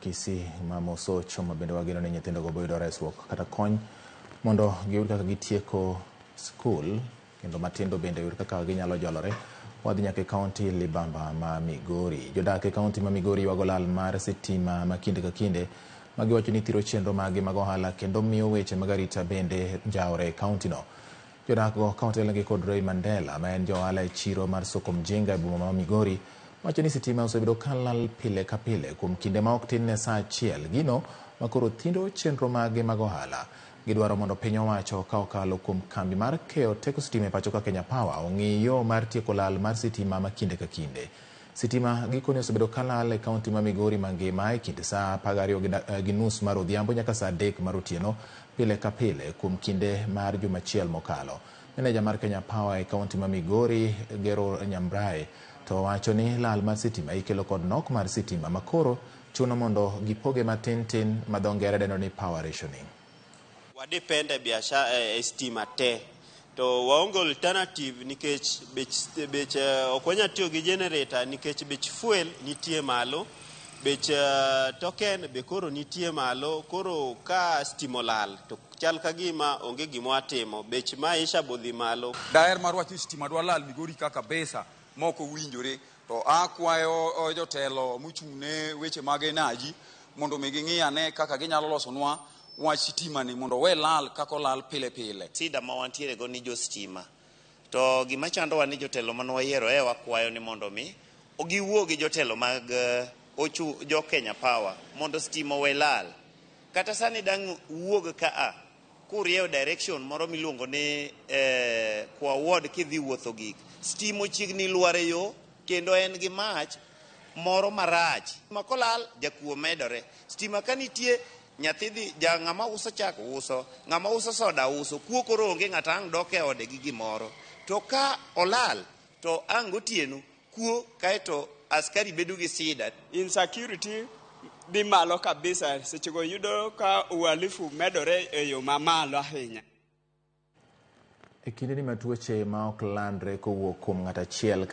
Kisii ma Mosocho ma bende wageno ni nyithindogo boyudo resruok kata kony mondo giyud kaka gitieko skul kendo matindo bende yud kaka ginyalo jolore. Wadhi nyaka e kaunti Libamba ma Migori. Jodak e kaunti ma Migori ywago lal mar sitima ma kinde ka kinde ma giwacho ni thiro chenro maggi mag ohala kendo miyo weche mag arita bende njawore e kauntino. Jodak go ka otelnegi kod Ray Mandela ma en ja ohala e chiro mar Soko Mjinga e boma ma Migori wacho ni sitima osebedo ka lal pile ka pile kuom kinde ma ok tin ne saa achiel, gino ma koro thindo chenro maggi mag ohala. Gidwaro mondo piny owacho ka okalo kuom kambi mar keyo teko sitima e pacho ka Kenya Power ong'i yo mar tieko lal mar sitima ma kinde ka kinde. Sitima gikone osebedo ka lal e kaunti ma Migori mangima e kind saa 12 gi nus mar odhiambo nyaka saa 3 mar otieno pile ka pile kuom kinde mar juma achiel mokalo. Meneja mar Kenya Power e kaunti ma Migori Gero Nyambrae to wacho ni lal mar sitima ikelo kod nok mar sitima makoro chuno mondo gipoge matin tin ma dho ngere dendo ni power rationing. Wa depend e biashara e stima te to waonge alternative nikech bech bech ok wanyal tiyo gi generator nikech bech fuel nitie malo, bech token be koro nitie malo. Koro ka stima olal to chal ka gima onge gima watimo, bech maisha bodhi malo. Daher mar wacho ni stima dwa lal Migori ka kabisa ma ok owinjore to akwayo jotelo mochung' ne weche mag energy mondo mi ging'i ane kaka ginyalo losonwa wach sitima ni mondo owe lal kaka olal pile pile. Sida ma wantiere go ni jo stima to gima chandowa ni jotelo mane wayiero e wakwayo ni mondo mi giwuo gi jotelo mag ochu jo Kenya Power mondo stima owe lal. Kata sani dang' wuog ka a kurieyo direction moro miluongo ni kwa ward kidhi wuotho gik stima ochiegni lwar e yo kendo en gi mach moro marach ma kolal jakuo medore. Stima ka nitie nyathi dhi ja ng'ama uso chak uso, ng'ama uso soda uso, kuo koro onge ng'ato ang' dok e ode gi gimoro. To ka olal to ang' gotieno kuo kaeto askari bedo gi sida. Insecurity dhi malo kabisa, sechego yudo ka uhalifu medore e yo mamalo ahinya. E kindeni ma tuoche ma ok landre kowuok kuom ng'ato achiel.